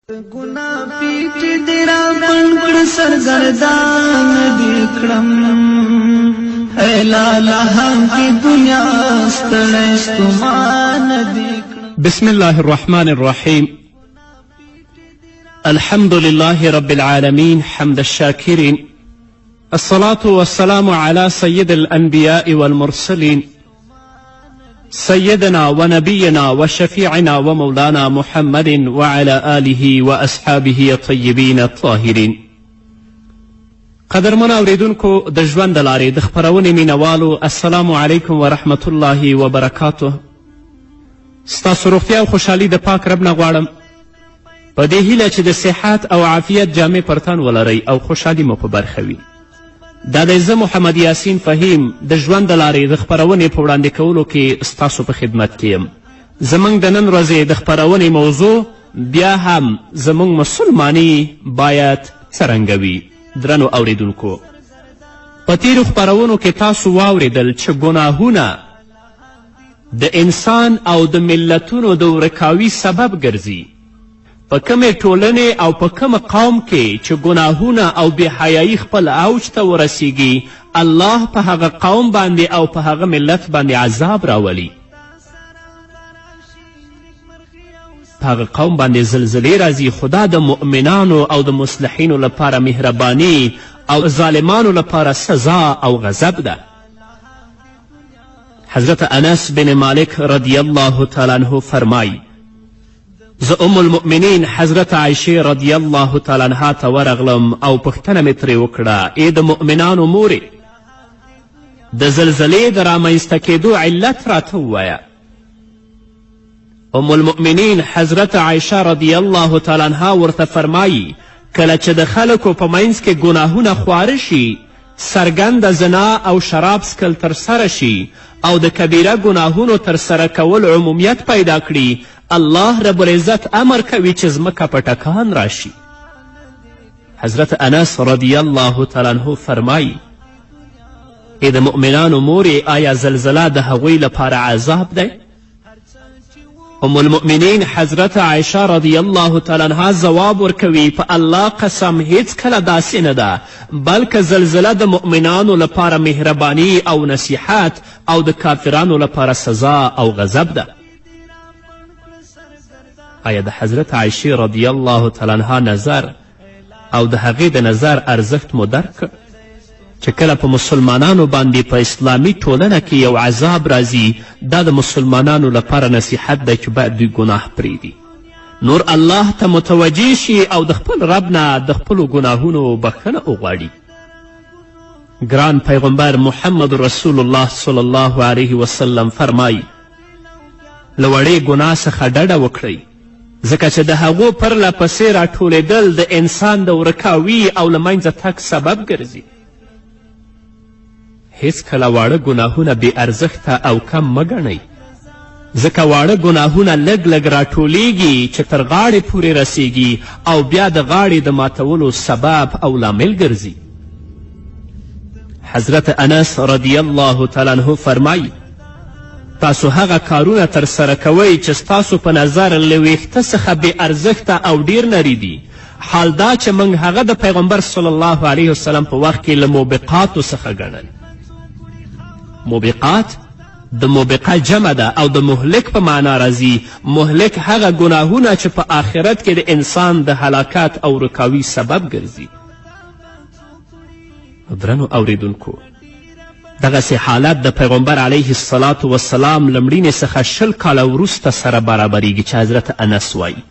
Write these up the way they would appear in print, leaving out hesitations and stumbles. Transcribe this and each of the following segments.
ګنا پیټ دې را بند کړ سرګردان دې کړم اے لاله هم کې دنیا ستړی ستومان دې کړم. بسم الله الرحمن الرحيم. الحمد لله رب العالمين، حمد الشاكرين، الصلاة والسلام على سيد الأنبياء والمرسلين، سيدنا ونبينا وشفيعنا ومولانا محمد وعلى آله وأصحابه الطيبين الطاهرين. قدرمن اوریدونکو، د ژوند د لارې د خپرونې مینوالو، السلام علیکم ورحمت الله وبرکاته. ستاسو روغتیا او خوشحالي د پاک رب نه غواړم، په دې هیله چې د صحت او عافیت جامې پر تن ولرئ او خوشحالي مو په برخه وي. دا دی زه محمد یاسین فهیم د ژوند د لارې د خپرونې په وړاندې کولو کې ستاسو په خدمت کې یم. زموږ د نن ورځې د خپرونې موضوع بیا هم زموږ مسلماني باید څرنګه وي. درنو اوریدونکو، په تیرو خپرونو کې تاسو واوریدل چې ګناهونه د انسان او د ملتونو د ورکاوي سبب ګرځي. په کومې ټولنې او په کوم قوم کې چې ګناهونه او بېحیایي خپل اوج ته ورسیږي، الله په هغه قوم باندې او په هغه ملت باندې عذاب راولي، په هغه قوم باندې زلزلې راځي. خو دا د مؤمنانو او د مصلحینو لپاره مهرباني او ظالمانو لپاره سزا او غضب ده. حضرت انس بن مالک رضی الله تعالی عنه فرمایی: زه ام المؤمنین حضرت عایشې رضی الله تعالی عنها ته ورغلم او پوښتنه مې ترې وکړه: ای د مؤمنانو مورې، د زلزلې د رامنځته کېدو علت راته ووایه. ام المؤمنین حضرت عایشه رضی الله تعالی عنها ورته فرمایی: کله چې د خلکو په منځ کې ګناهونه خواره شي، څرګنده زنا او شراب څکل ترسره شي او د کبیره ګناهونو ترسره کول عمومیت پیدا کړي، الله رب العزت امر کوي چې ځمکه په ټکان راشي. حضرت انس رضی الله تعالی عنه فرمایی: ای د مؤمنانو مورې، آیا زلزله د هغوی لپاره عذاب دی؟ ام المؤمنین حضرت عایشه رضی الله تعالی عنها ځواب ورکوي: په الله قسم، هیڅکله داسې نه ده، بلکه زلزله د مؤمنانو لپاره مهرباني او نصیحت او د کافرانو لپاره سزا او غضب ده. آیا د حضرت عایشې رضی الله تعالی عنها نظر او د هغې د نظر ارزښت مو درک کړ چې کله په مسلمانانو باندې په اسلامي ټولنه کې یو عذاب راځي، دا د مسلمانانو لپاره نصیحت دی چې باید دوی ګناه پرېږدي، نور الله ته متوجه شي او د خپل رب نه د خپلو ګناهونو بخښنه وغواړي؟ ګران پیغمبر محمد رسول الله صلی الله علیه وسلم فرمایی: له وړې ګناه څخه ډډه وکړئ، ځکه چې د هغو پرله پسې راټولېدل د انسان د ورکاوي او له منځه تګ سبب ګرځي. هیڅکله واړه ګناهونه بې ارزښته او کم مه ګڼئ، ځکه واړه ګناهونه لږ لږ راټولیږي چې تر غاړې پورې رسیږي او بیا د غاړې د ماتولو سبب او لامل ګرځي. حضرت انس رضی الله تعالی عنه فرمایی: تاسو هغه کارونه ترسره کوئ چې ستاسو په نظر له ویښته څخه بې ارزښته او ډیر نري دي، حال دا چې موږ هغه د پیغمبر صلی الله علیه وسلم په وخت کې له موبقاتو څخه ګڼل. موبقات د موبقه جمع ده او د مهلک په معنا راځي. مهلک هغه ګناهونه چې په آخرت کې د انسان د هلاکت او ورکاوي سبب ګرځي. درنو اوریدونکو، دغسې حالت د پیغمبر علیه الصلاة وسلام له مړینې څخه 20 کاله وروسته سره برابریږي چې حضرت انس وایي.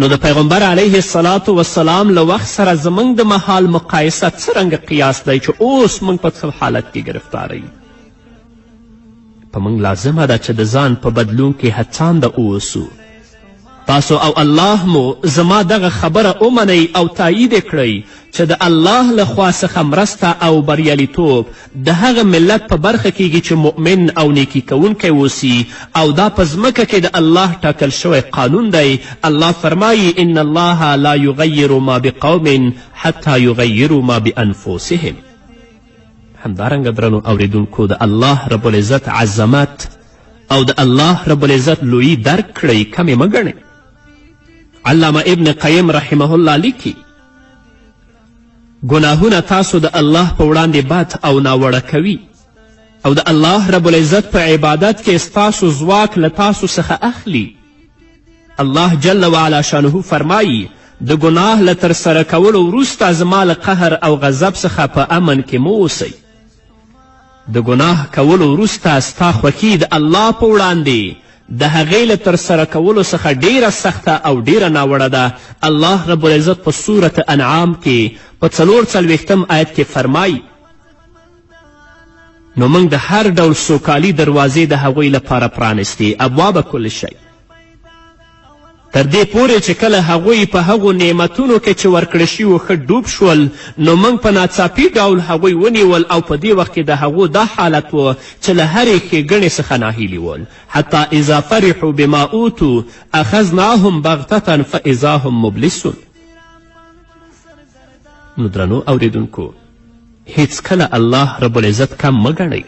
نو د پیغمبر علیه الصلاة وسلام له وخت سره زموږ د مهال مقایسه څرنګه قیاس دی چې اوس موږ په څه حالت کې ګرفتاره یو؟ په موږ لازمه ده چې د ځان په بدلون کې هڅانده اوسو. تاسو او الله مو زما دغه خبره ومنئ او تایید یې کړئ چې د الله له خوا څخه مرسته او بریالیتوب د هغه ملت په برخه کیږي چې مؤمن او نیکي کوونکی اوسي، او دا په ځمکه کې د الله ټاکل شوی قانون دی. الله فرمایی: ان الله لا یغیر ما بقوم حتی یغیروا ما بانفسهم. همدارنګه درنو اوریدونکو، د الله رب العزت عظمت او د الله رب العزت لویي درک کړئ، کمې مه ګڼئ. علامه ابن قیم رحمه الله لیکي ګناهونه تاسو د الله په وړاندې بد او ناوړه کوي او د الله رب العزت په عبادت کې ستاسو ځواک له تاسو څخه اخلي. الله جل وعلا شانه فرمایي د ګناه له ترسره کولو وروسته زما له قهر او غضب څخه په امن کې مه اوسئ. د ګناه کولو وروسته ستا خوښي د الله په وړاندې د هغې له ترسره کولو څخه ډیره سخته او ډیره ناوړه ده. الله رب العزت په سورة انعام کې په 44 آیت کې فرمایي نو موږ د هر ډول سوکالي دروازې د هغوی لپاره پرانستې، ابواب کل شی، تر دې پورې چې کله هغوی په هغو نعمتونو کې چې ورکړی شوي وو ښه ډوب شول، نو موږ په ناڅاپي ډول هغوی ونیول او په دې وخت کې د هغو دا حالت و چې له هرې ښېګڼې څخه ناهیلي ول. حتی اذا فرحو بما اوتو اخذناهم بغتة فاذا هم مبلسون. نو درنو اوریدونکو، هیڅکله الله رب العزت کم مه ګڼئ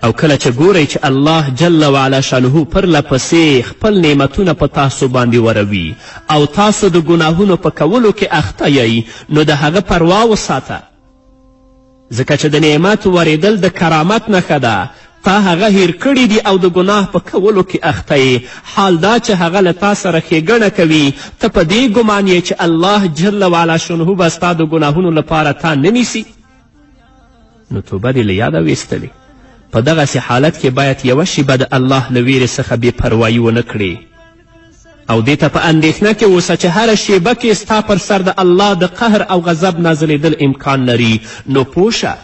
او کله چې ګورئ چې الله جل وعلا شانه پرله پسې خپل نعمتونه په تاسو باندې وروي او تاسو د ګناهونو په کولو کې اخته یئ، نو د هغه پروا وساته، ځکه چې د نعمت ورېدل د کرامت نښه ده. تا هغه هیر کړي دي او د ګناه په کولو کې اخته یې، حال دا چې هغه له تا سره ښېګڼه کوي، ته په دې ګمان یې چې الله جل وعلا شانه به ستا د ګناهونو لپاره تا نه نیسي. نو توبه دې له یاده ویستلې. په دغسې حالت کې باید یوه شیبه د الله له ویرې څخه بې پروایي ونه کړې او دې ته په اندېښنه کې اوسه چې هره شیبه کې ستا پر سر د الله د قهر او غضب نازلېدل امکان لري. نو پوه شه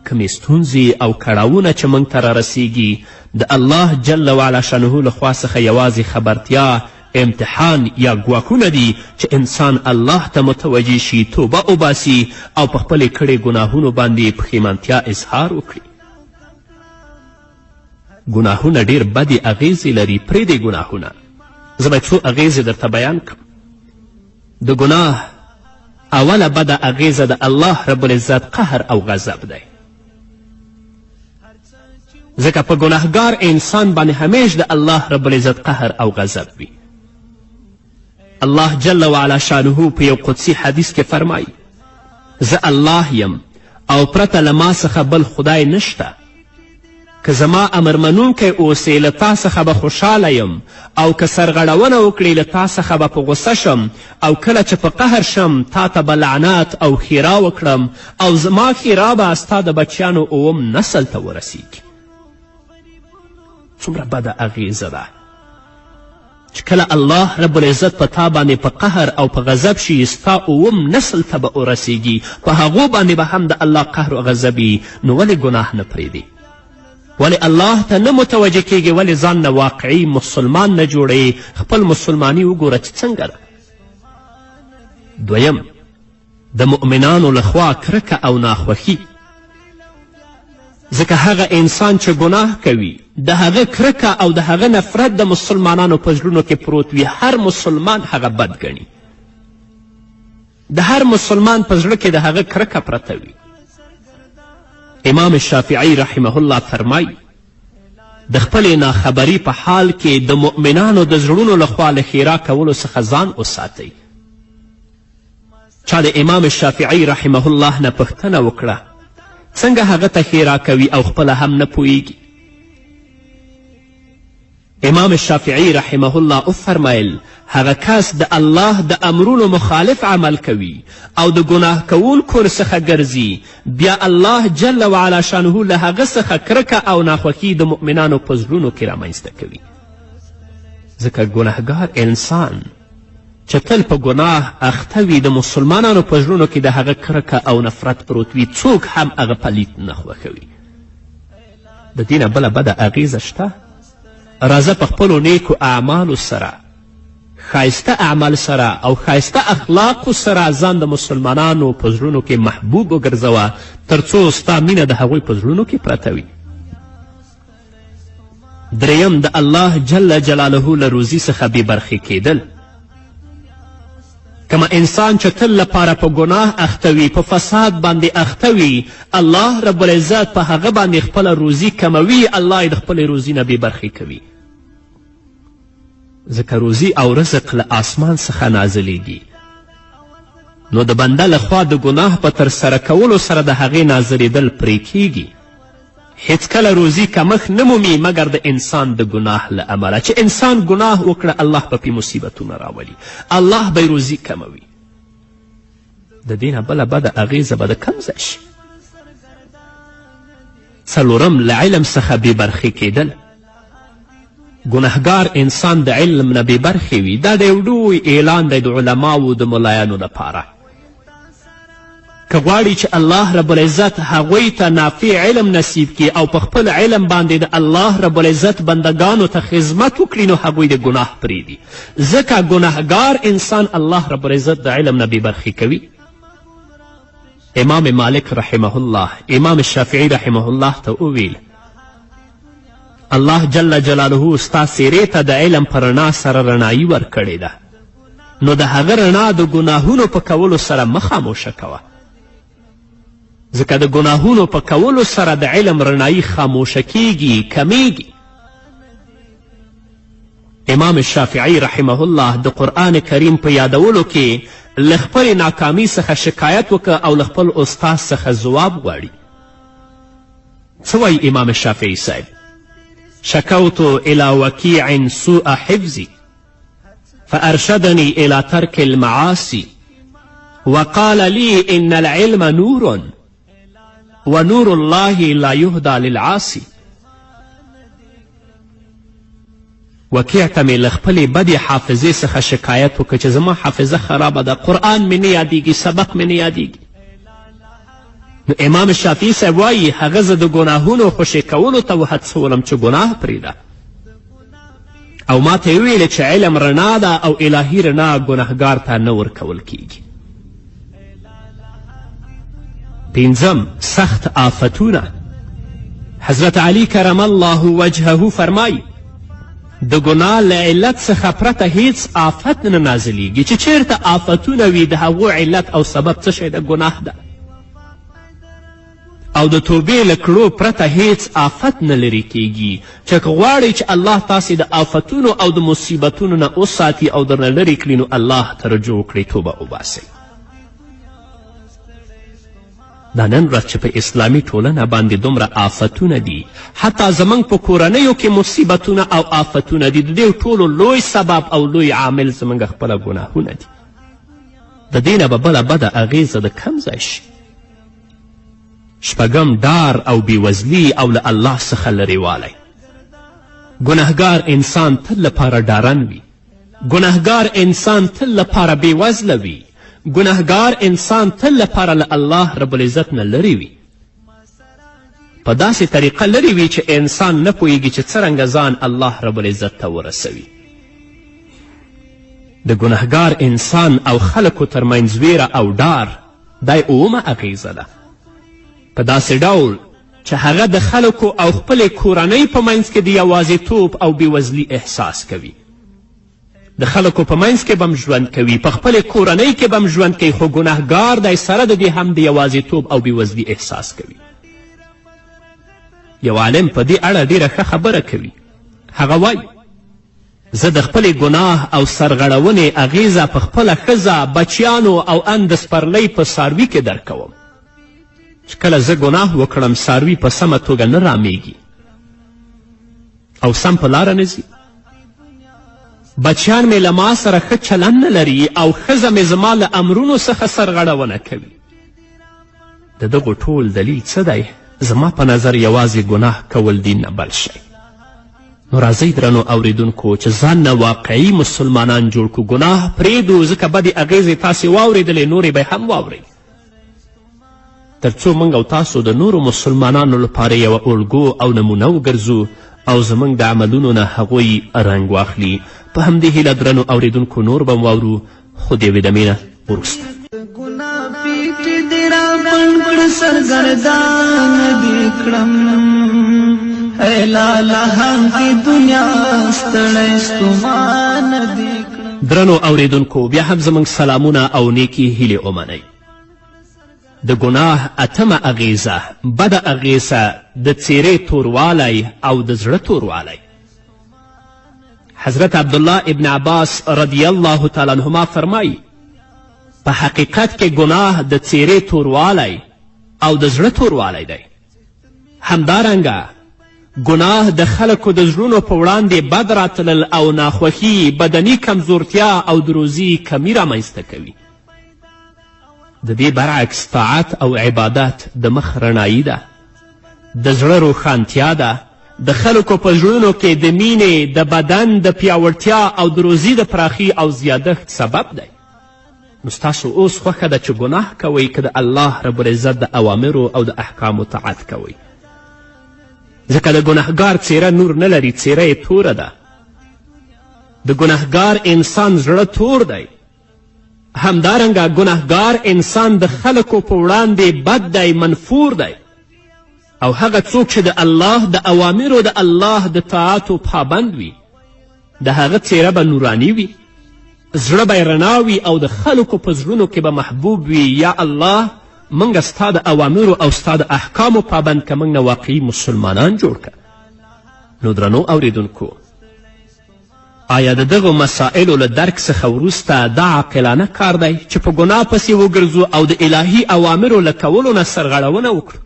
کومې ستونزې او کړاوونه چې موږ ته رارسیږي د الله جل وعلا شانه له خوا څخه یوازې خبرتیا، امتحان یا ګواښونه دي چې انسان الله ته متوجه شي، توبه وباسي او په خپلې کړې ګناهونو باندې پښیمانتیا اظهار وکړي. ګناهونه ډیر بدې اغیزې لري، پرېږدئ ګناهونه. زه به څو اغیزې درته بیان کړم. د ګناه اوله بده اغیزه د الله رب العزت قهر او غضب دی، ځکه په ګناهګار انسان باندې همیش د الله رب العزت قهر او غضب وي. الله جل وعلا شانه په یو قدسي حدیث کې فرمایي زه الله یم او پرته له ما څخه بل خدای نشته، که زما امر منونکی اوسې له تا څخه به خوشحاله یم او که سرغړونه وکړې له تا څخه به په غوسه شم او کله چې په قهر شم تا ته به لعنت او ښیرا وکړم او زما ښیرا به ستا د بچیانو اووم نسل ته ورسیږي. څومره بده اغیزه ده چې کله الله رب العزت په تا باندې په قهر او په غضب شي، ستا اووم نسل ته به ورسیږي، په هغو باندې به هم د الله قهر او غضب وي. نو ولې ګناه نه پرېږدې؟ ولې الله ته نه متوجه کیږي؟ ولې ځان نه واقعي مسلمان نه جوړوې؟ خپل مسلماني وګوره چې څنګه ده. دویم، د مؤمنانو لخوا کرکه او ناخوښي، ځکه هغه انسان چې ګناه کوي د هغه کرکه او د هغه نفرت د مسلمانانو په زړونو کې پروت وي. هر مسلمان هغه بد ګڼي، د هر مسلمان په زړه کې د هغه کرکه پرته وي. امام شافعي رحمه الله فرمایي د خپلې ناخبري په حال کې د مؤمنانو د زړونو لخوا له ښیرا کولو څخه ځان وساتئ. چا د امام شافعي رحمه الله نه پوښتنه وکړه څنګه هغه ته ښیرا کوي او خپله هم نه پوهیږي؟ امام شافعي رحمه الله وفرمیل هغه کس د الله د امرونو مخالف عمل کوي او د ګناه کوونکو څخه ګرځي، بیا الله جل وعلا شانه له هغه څخه کرکه او ناخوښي د مؤمنانو په زړونو کې رامنځته کوي. ځکه ګناهګار انسان چې تل په ګناه اخته وي د مسلمانانو په زړونو کې د هغه کرکه او نفرت پروت وي، څوک هم هغه پلیت نه خوښوي. د دې نه بله بده اغیزه شته؟ راځه په خپلو نیکو اعمالو سره، ښایسته اعمال سره او ښایسته اخلاقو سره ځان د مسلمانانو په زړونو کې محبوب وګرځوه، تر څو ستا مینه د هغوی په زړونو کې پرته وي. دریم، د الله جل جلاله له روزي څخه بې برخې کېدل. کما انسان چې تل لپاره په ګناه اخته وي، په فساد باندې اخته وي، الله رب العزت په هغه باندې خپله روزي کموي، الله یې د خپلې روزي نه بې برخې کوي. ځکه روزي او رزق له آسمان څخه نازلیږي، نو د بنده له خوا د ګناه په ترسره کولو سره د هغې نازلېدل پرې کیږي. هیڅکله روزي کمښت نه مومي مګر د انسان د ګناه له امله. چې انسان ګناه وکړه الله به پې مصیبتونه راولي، الله به روزي کموي. د دې نه بله بده اغیزه به د کم ځای شي. څلورم، له علم څخه بې برخې کېدل. ګنهګار انسان د علم نه بې برخې وي. دا د یو لوی اعلان دی د علماو د ملایانو لپاره. که غواړي چې الله رب العزت هغوی ته نافع علم نصیب کړي او په خپل علم باندې د الله رب العزت بندګانو ته خدمت وکړي، نو هغوی د ګناه پرېږدي، ځکه ګنهګار انسان الله رب العزت د علم نه بې برخې کوي. امام مالک رحمه الله امام شافعي رحمه الله ته وویل، الله جل جلاله ستا څېرې ته د علم په رڼا سره رڼایي ورکړې ده، نو د هغه رڼا د ګناهونو په کولو سره مه خاموشه کوه، ځکه د ګناهونو په کولو سره د علم رڼایي خاموشه کیږي، کمیږي. امام شافعي رحمه الله د قرآن کریم په یادولو کې له خپلې ناکامی څخه شکایت وکړ او له خپل استاد څخه ځواب غواړي. څه وایي امام شافعي صاحب؟ شکوت الى وکیع سوء حفظي فأرشدني إلى ترك المعاصي وقال لي إن العلم نور ونور الله لا يهدى للعاصي. وکیع ته مې له خپلې بدې حافظې څخه شکایت وکړ چې زما حافظه خرابه ده، قرآن مې نه یادیږي، سبق مې نه یادیږي. نو امام شافعي صاحب وایي هغه زه د ګناهونو خوشې کولو ته وهڅولم چې ګناه پرېږده، او ما ته یې وویل چې علم رڼا ده او الهي رڼا ګناهګار ته نه ورکول کیږي. پنځم، سخت آفتونه. حضرت علی کرم الله وجهه فرمایي د ګناه له علت څخه پرته هیڅ آفت نه نازلیږي. چې چیرته آفتونه وي د هغو علت او سبب څه شی ده؟ ګناه ده. او د توبې له کړو پرته هیڅ آفت نه لرې کیږي. چې که غواړئ چې الله تاسې د آفتونو او د مصیبتونو نه وساتي او درنه لرې کړي، نو الله ته رجوع وکړئ، توبه وباسئ. دا نن ورځ چې په اسلامي ټولنه باندې دومره آفتونه دي، حتی زموږ په کورنیو کې مصیبتونه او آفتونه دي، د دې ټولو لوی سبب او لوی عامل زموږ خپله ګناهونه دي. د دې نه به بله بده اغېزه د کم ځای شي. شپږم، ډار او بېوزلي او له الله څخه لرېوالی. ګنهګار انسان تل لپاره ډارن وي، ګنهګار انسان تل لپاره بېوزله وي، ګنهګار انسان تل لپاره له الله رب العزت نه لرې وي. په داسې طریقه لرې وي چې انسان نه پوهیږي چې څرنګه ځان الله رب العزت ته ورسوي. د ګنهګار انسان او خلکو ترمنځ ویره او ډار دا یې اوومه اغیزه ده. په داسې ډول چې هغه د خلکو او خپلې کورنۍ په منځ کې د یوازېتوب او بېوزلي احساس کوي. د خلکو په منځ کې به هم ژوند کوي، په خپلې کورنۍ کې به هم ژوند کوي، خو ګناهګار دی، سره د دې هم د یوازېتوب او بېوزلي احساس کوي. یو عالم په دې اړه ډېره ښه خبره کوي. هغه وایي زه د خپلې ګناه او سرغړونې اغیزه په خپله ښځه، بچیانو او ان د سپرلۍ په څاروي کې درکوم. چې کله زه ګناه وکړم څاروي په سمه توګه نه رامیږي او سم په لاره نه ځي. بچیان مې له ما سره ښه چلند نه لري او ښځه مې زما له امرونو څخه سرغړونه کوي. د دغو ټول دلیل څه دی؟ زما په نظر یوازې ګناه کول دي، نه بل شی. نو راځئ درنو اوریدونکو چې ځان نه واقعي مسلمانان جوړ کړو، ګناه پرېږدو، ځکه بدې اغېزې تاسې واورېدلې، نورې به هم واورئ، تر څو موږ او تاسو د نورو مسلمانانو لپاره یوه الګو او نمونه وګرځو او زموږ د عملونو نه هغوی رنګ واخلي. په همدې هیله درنو اوریدونکو نور به هم واورو، خو د یوې دمې نه وروسته. ګناه پیټی دې را بند کړ سرګردان دې کړم ای لاله دې دنیا ستړی ستومان دې کړم. درنو اوریدونکو بیا هم زموږ سلامونه او نیکې هیلې ومنئ. د ګناه اتمه اغیزه، بده اغیزه، د څیرې توروالی او د زړه توروالی. حضرت عبدالله ابن عباس رضی الله تعالی عنهما فرمایي په حقیقت کې ګناه د څیرې توروالی او د زړه توروالی دی. همدارنګه ګناه د خلکو د زړونو په وړاندې بد راتلل او ناخوښي، بدني کمزورتیا او د روزي کمي رامنځته کوي. د دې برعکس طاعت او عبادت د مخ رڼایي ده، د زړه روښانتیا ده، د خلکو په زړونو کې د مینې، د بدن د پیاوړتیا او د روزي د پراخي او زیادښت سبب دی. نو ستاسو اوس خوښه ده چې ګناه کوئ که د الله رب العزت د اوامرو او د احکامو طاعت کوئ؟ ځکه د ګناهګار څیره نور نه لري، څیره یې توره ده. د ګناهګار انسان زړه تور دی. همدارنګه ګناهګار انسان د خلکو په وړاندې بد دی، منفور دی. او هغه څوک چې د الله د اوامرو د الله د طاعتو پابند وي، د هغه څیره به نوراني وي، زړه به یې رڼا وي او د خلکو په زړونو کې به محبوب وي. یا الله موږ ستا د اوامرو او ستا د احکامو پابند که، موږ نه واقعي مسلمانان جوړ که. نو درنو اوریدونکو، آیا د دغو مسائلو له درک څخه وروسته دا عاقلانه کار دی چې په ګناه پسې وګرځو او د الهي اوامرو له کولو نه سرغړونه وکړو؟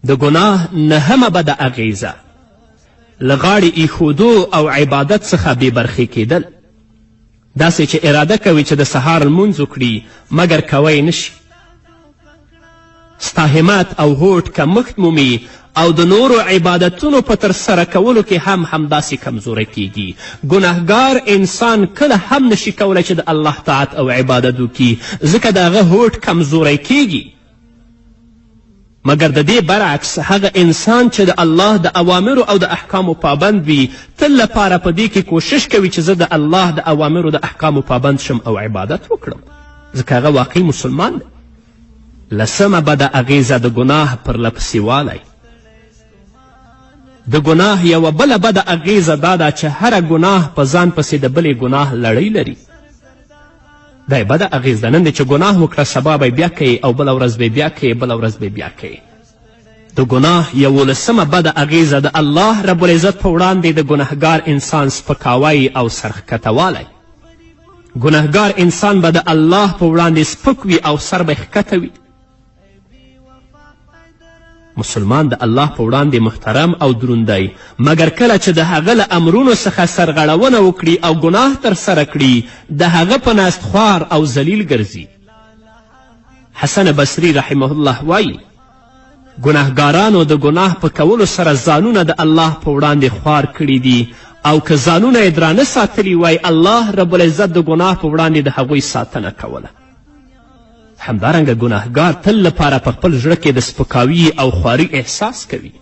د ګناه نهمه بده اغیزه له غاړې ایښودو او عبادت څخه بې برخې کیدل، داسې چې اراده کوي چې د سهار لمونځ وکړي مګر کوی نشي. ستا همت او هوډ کمښت مومي او د نورو عبادتونو په ترسره کولو کې هم همداسې کمزوری کیږي. ګناهګار انسان کله هم نشي کولی چې د الله طاعت او عبادت وکړي، ځکه د هغه هوډ کمزوری کیږي. مګر د دې برعکس هغه انسان چې د الله د اوامرو او د احکامو پابند وي، تل لپاره په دې کې کوشش کوي چې زه د الله د اوامرو د احکامو پابند شم او عبادت وکړم، ځکه هغه واقعي مسلمان دی. لسمه بده اغیزه د ګناه پرلپسېوالی. د ګناه یوه بله بده اغیزه دا ده چې هره ګناه په ځان پسې د بلې ګناه لړۍ لري. دا یې بده اغېز ده. نن دې چې ګناه وکړه، سبا به یې بیا کوې او بله ورځ به یې بیا کوې، بله ورځ به یې بیا کوې. د ګناه یولسمه بده اغېزه د الله رب العزت په وړاندې د ګناهګار انسان سپکاوی او سرښکتهوالی. ګناهګار انسان به د الله په وړاندې سپک وي او سر به یې ښکته وي. مسلمان د الله په وړاندې محترم او دروند دی، مګر کله چې د هغه له امرونو څخه سرغړونه وکړي او ګناه ترسره کړي، د هغه په نزد خوار او ذلیل ګرځي. حسن بصري رحمه الله وایي ګناهګارانو د ګناه په کولو سره ځانونه د الله په وړاندې خوار کړي دي، او که ځانونه یې درانه ساتلي وای، الله رب العزت د ګناه په وړاندې د هغوی ساتنه کوله. همدارنګه ګناهګار تل لپاره په خپل زړه کې د سپکاوي او خواري احساس کوي.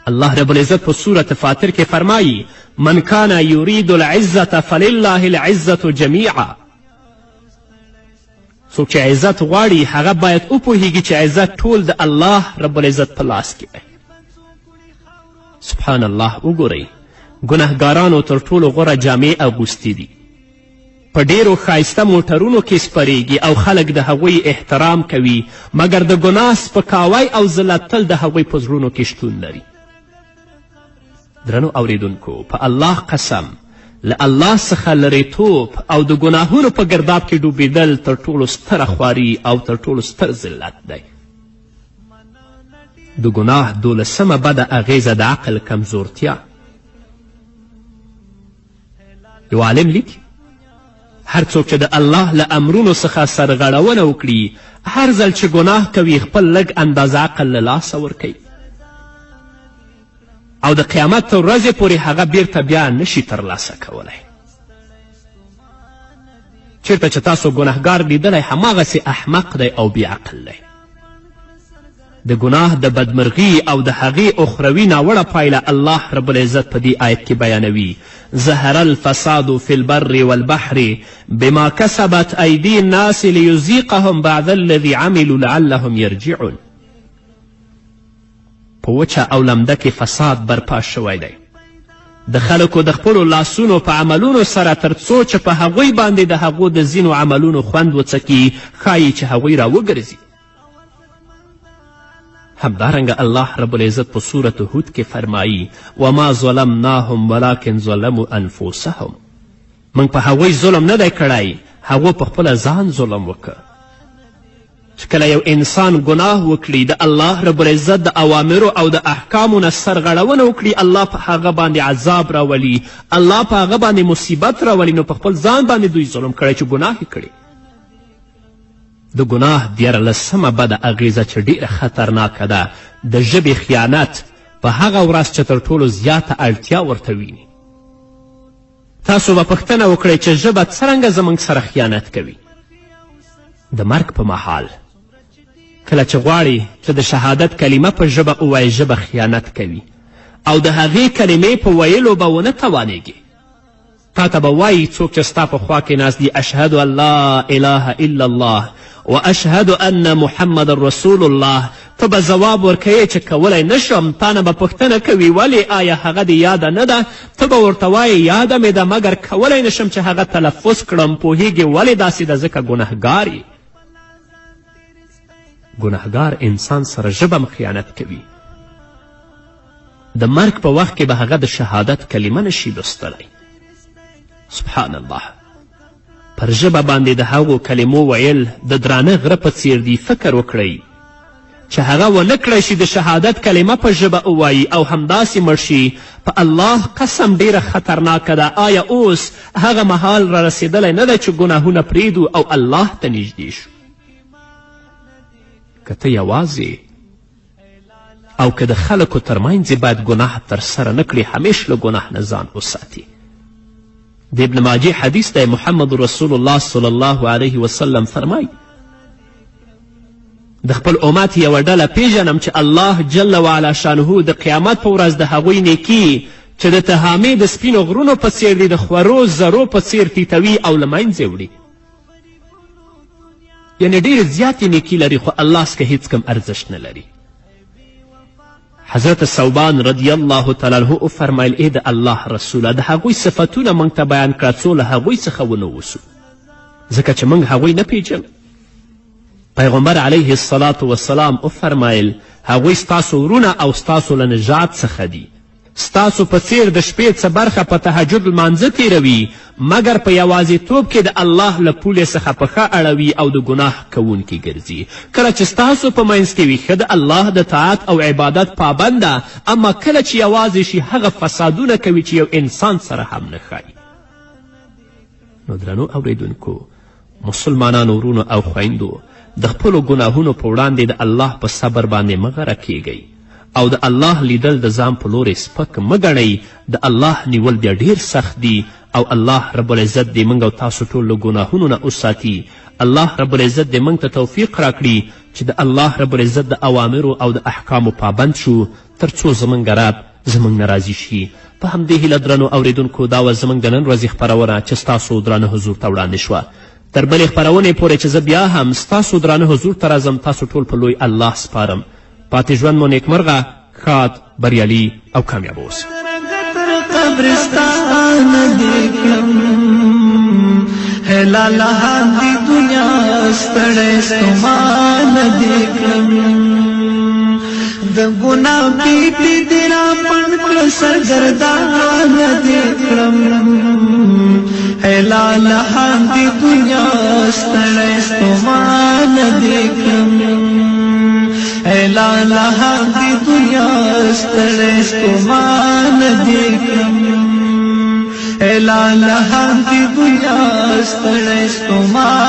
الله رب العزت په سورة فاطر کې فرمایي من کان یرید العزة فلله العزة جمیعا. څوک چې عزت غواړي هغه باید وپوهیږي چې عزت ټول د الله رب العزت په لاس کې دی. سبحان الله، وګورئ ګناهګارانو تر ټولو غوره جامې اغوستې دي، په ډیرو ښایسته موټرونو کې سپریږي او خلک د هغوی احترام کوي، مګر د ګناه سپکاوی او ذلت تل د هغوی په زړونو کې شتون لري. درنو اوریدونکو، په الله قسم، له الله څخه لرېتوب او د ګناهونو په ګرداب کې ډوبېدل تر ټولو ستره خواري او تر ټولو ستر ذلت دی. د ګناه دولسمه بده اغیزه د عقل کمزورتیا. یو عالم لیکي هر څوک چې د الله له امرونو څخه سرغړونه وکړي، هر ځل چې ګناه کوي خپل لږ اندازه عقل له لاسه ورکوي او د قیامت تر ورځې پورې هغه بیرته بیا نشي ترلاسه کولی. چیرته چې تاسو ګناهګار لیدلی، هماغسې احمق دی او بې عقل دی. د ګناه د بدمرغي او د هغې اخروي ناوړه پایله الله رب العزت په دې آیت کې بیانوي: ظهر الفساد فی البر والبحر بما کسبت ایدی الناس لیذیقهم بعض الذی عملوا لعلهم یرجعون. په وچه او لمده کې فساد برپا شوی دی د خلکو د خپلو لاسونو په عملونو سره، تر څو چې په هغوی باندې د هغو د ځینو عملونو خوند وڅکي، ښایي چې هغوی راوګرځي. همدارنګه الله رب العزت په سورة هود کې فرمایي وما ظلمناهم ولکن ظلموا انفسهم موږ په هغوی ظلم نه دی کړی هغو په خپله ځان ظلم وکړ چې کله یو انسان ګناه وکړي د الله رب العزت د اوامرو او د احکامو نه سرغړونه وکړي الله په هغه باندې عذاب راولي الله په هغه باندې مصیبت راولي نو په خپل ځان باندې دوی ظلم کړی چې ګناه یې کړې د ګناه دیارلسمه بده اغیزه چې ډیره خطرناکه ده د ژبې خیانت په هغه ورځ چې تر ټولو زیاته اړتیا ورته ویني تاسو به پوښتنه وکړئ چې ژبه څرنګه زموږ سره خیانت کوي د مرګ په مهال کله چې غواړي چې د شهادت کلمه په ژبه ووایي ژبه خیانت کوي او د هغې کلمې په ویلو به ونه توانیږي تا ته به وایي څوک چې ستا په خوا کې ناست دي اشهد ان لا اله الا الله و اشهد ان محمد رسول الله ته به ځواب ورکوې چې کولی نه شم تا نه به پوښتنه کوي ولې آیا هغه دې یاده نه ده ته به ورته وایې یاده مې ده مګر کولی نه شم چې هغه تلفظ کړم پوهیږې ولې داسې ده ځکه ګنهګار یې ګنهګار انسان سره ژبه هم خیانت کوي د مرګ په وخت کې به هغه د شهادت کلمه نشي لوستلی سبحان الله پر ژبه باندې د هغو کلمو ویل د درانه غره په څیر دي فکر وکړئ چې هغه ونه کړی شي د شهادت کلمه په ژبه ووایي او همداسې مړ شي په الله قسم ډیره خطرناکه ده آیا اوس هغه مهال را رسېدلی نه دی چې ګناهونه پرېږدو او الله ته نږدې شو که ته یوازې او که د خلکو ترمنځ یې باید ګناه ترسره نه کړي همیش له ګناه نه ځان وساتي د ابن ماجه حدیث دی محمد رسول الله صلی الله علیه وسلم فرمایي د خپل امت یوه ډله پیژنم چې الله جل وعلا شانه د قیامت په ورځ د هغوی نیکي چې د تهامې د سپینو غرونو په څیر دي د خورو زرو په څیر تیتوي او له منځه وړي یعنی ډېرې زیاتې نیکي لري خو الله څخه هیڅ کم ارزښت نه لري حضرت ثوبان رضی الله تعالی عنه وفرمیل ای د الله رسوله د هغوی صفتونه موږ ته بیان کړه څو له هغوی څخه ونه اوسو ځکه چې موږ هغوی نه پیژنو پیغمبر علیه الصلاة والسلام وفرمیل هغوی ستاسو ورونه او ستاسو له نژاد څخه دي ستاسو په څیر د شپې څه برخه په تهجد لمانځه تیروي مګر په یوازیتوب کې د الله له پولې څخه پښه اړوي او د ګناه کوونکي ګرځي کله چې ستاسو په منځ کې وي ښه د الله د طاعت او عبادت پابنده اما کله چې یوازې شي هغه فسادونه کوي چې یو انسان سره هم نه ښایي نو درنو اوریدونکو مسلمانانو ورونو او خویندو د خپلو ګناهونو په وړاندې د الله په صبر باندې مه غره کیږئ او د الله لیدل د ځان په لورې سپک مه ګڼئ د الله نیول بیا ډیر سخت دي او الله رب العزت دې موږ او تاسو ټول له ګناهونو نه وساتي الله رب العزت دې موږ ته توفیق راکړي چې د الله رب العزت د اوامرو او د احکامو پابند شو تر څو زموږ رب زموږ نه راضي شي په همدې هیله درنو اوریدونکو دا وه زموږ د نن ورځې خپرونه چې ستاسو درانه حضور ته وړاندې شوه تر بلې خپرونې پورې چې زه بیا هم ستاسو درانه حضور ته راځم تاسو ټول په لوی الله سپارم پاتې ژوند مو نیکمرغه ښاد بریالي او کامیاب اوسئ قبرستان دې کړم لاله دې دنیا ستړی ستومان دې کړم د ګنا پیټی دې را پڼ کړ سرګردان دې کړم لاله دې دنیا ستړی ستومان دې کړم لاله دې دنیا ستړی ستومان دې کړم لاله دې دنیا ستړی ستومان